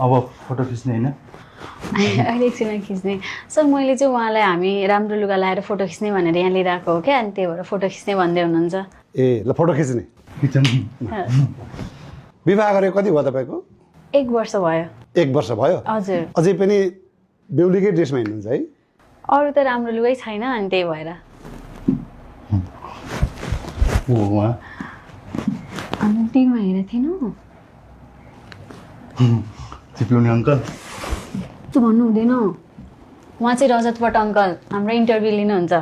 अब फोटो खिच्ने हैन अहिले एकछिनमा खिच्ने सर मैले चाहिँ उहाँलाई हामी राम्रो लुगा लाएर फोटो खिच्ने भनेर यहाँ लिइरहेको हो क्या अनि त्यही भएर फोटो खिच्ने भन्दै हुनुहुन्छ ए ल फोटो खिच्ने खिचौँ विवाह गरेको कति भयो तपाईँको 1 वर्ष भयो 1 वर्ष भयो हजुर अझै पनि बेहुलीकै ड्रेसमा हिँड्नुहुन्छ है अरू त राम्रो लुगै छैन अनि त्यही भएर ओ वहाँ अनि टिभीमा हेरेको थिएन चिप्लुने अङ्कल त्यो भन्नु हुँदैन उहाँ चाहिँ रजत भट्ट अङ्कल हाम्रो इन्टरभ्यू लिनुहुन्छ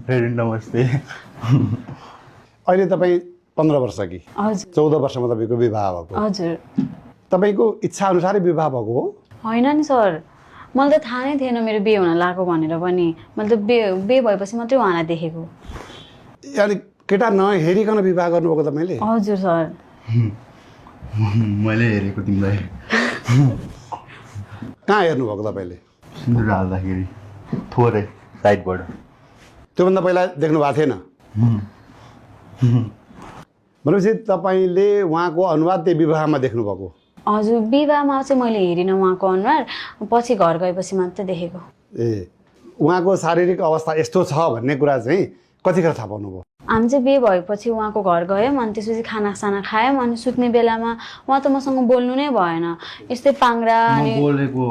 फेरि नमस्ते अहिले तपाईँ 15 वर्ष कि हजुर 14 वर्षमा तपाईँको विवाह भएको हजुर तपाईँको इच्छा अनुसारै विवाह भएको हो होइन नि सर मलाई त थाहा नै थिएन मेरो बिहे हुन लागेको भनेर पनि मैले त बिहे भएपछि मात्रै उहाँलाई देखेको अनि केटा नहेरिकन विवाह गर्नुभएको तपाईँले हजुर सर मैले हेरेको तिमीलाई कहाँ हेर्नुभएको तपाईँले सिन्दुर हाल्दाखेरि थोरै साइडबाट त्योभन्दा पहिला देख्नु भएको थिएन भनेपछि तपाईँले उहाँको अनुवाद त्यही विवाहमा देख्नुभएको हजुर विवाहमा चाहिँ मैले हेरिनँ उहाँको अनुहार पछि घर गएपछि मात्रै देखेको ए उहाँको शारीरिक अवस्था यस्तो छ भन्ने कुरा चाहिँ कतिखेर थाहा पाउनुभयो हामी चाहिँ बिहे भएपछि उहाँको घर गयौँ अनि त्यसपछि खानासाना खायौँ अनि सुत्ने बेलामा उहाँ त मसँग बोल्नु नै भएन यस्तै पाङ्रा अनि बोलेको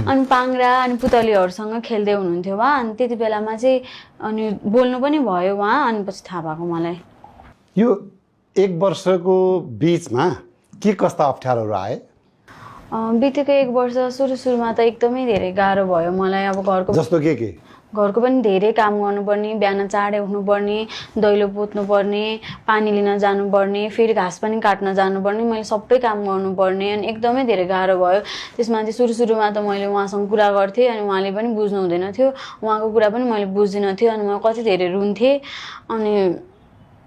अनि पाङ्रा अनि पुतलीहरूसँग खेल्दै हुनुहुन्थ्यो उहाँ अनि त्यति बेलामा चाहिँ अनि बोल्नु पनि भयो उहाँ अनि पछि थाहा भएको मलाई यो 1 वर्षको बिचमा के कस्ता अप्ठ्यारोहरू आए बितेको 1 वर्ष सुरुमा त एकदमै धेरै गाह्रो भयो मलाई अब जस्तो के घरको पनि धेरै काम गर्नुपर्ने बिहान चाँडै उठ्नुपर्ने दैलो पोत्नुपर्ने पानी लिन जानुपर्ने फेरि घाँस पनि काट्न जानुपर्ने मैले सबै काम गर्नुपर्ने अनि एकदमै धेरै गाह्रो भयो त्यसमा चाहिँ सुरुमा त मैले उहाँसँग कुरा गर्थेँ अनि उहाँले पनि बुझ्नु हुँदैन थियो उहाँको कुरा पनि मैले बुझ्दिनँ थियो अनि म कति धेरै रुन्थेँ अनि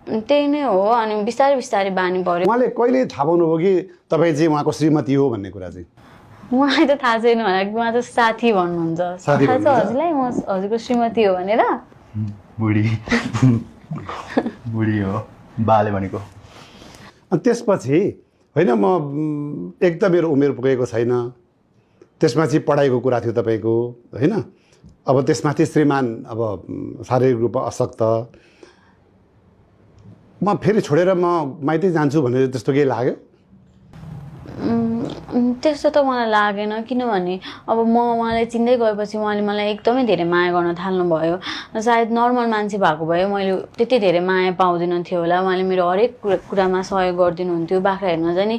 त्यही नै हो अनि बिस्तारै बानी पर्यो उहाँले कहिले थाहा पाउनुभयो कि तपाईँ चाहिँ उहाँको श्रीमती हो भन्ने कुरा चाहिँ उहाँलाई त थाहा छैन होला उहाँ त साथी भन्नुहुन्छ थाहा छ हजुरलाई म हजुरको श्रीमती हो भनेर बुढी हो बाले भनेको अनि त्यसपछि होइन म एक त मेरो उमेर पुगेको छैन त्यसमा चाहिँ पढाइको कुरा थियो तपाईँको होइन अब त्यसमाथि श्रीमान अब शारीरिक रूपमा अशक्त म फेरि छोडेर म माइती जान्छु भनेर त्यस्तो केही लाग्यो त्यस्तो त मलाई लागेन किनभने अब म उहाँलाई चिन्दै गएपछि उहाँले मलाई एकदमै धेरै माया गर्न थाल्नुभयो सायद नर्मल मान्छे भएको भए मैले त्यति धेरै माया पाउँदिनँ थियो होला उहाँले मेरो हरेक कुरामा सहयोग गरिदिनुहुन्थ्यो बाख्रा हेर्न जाने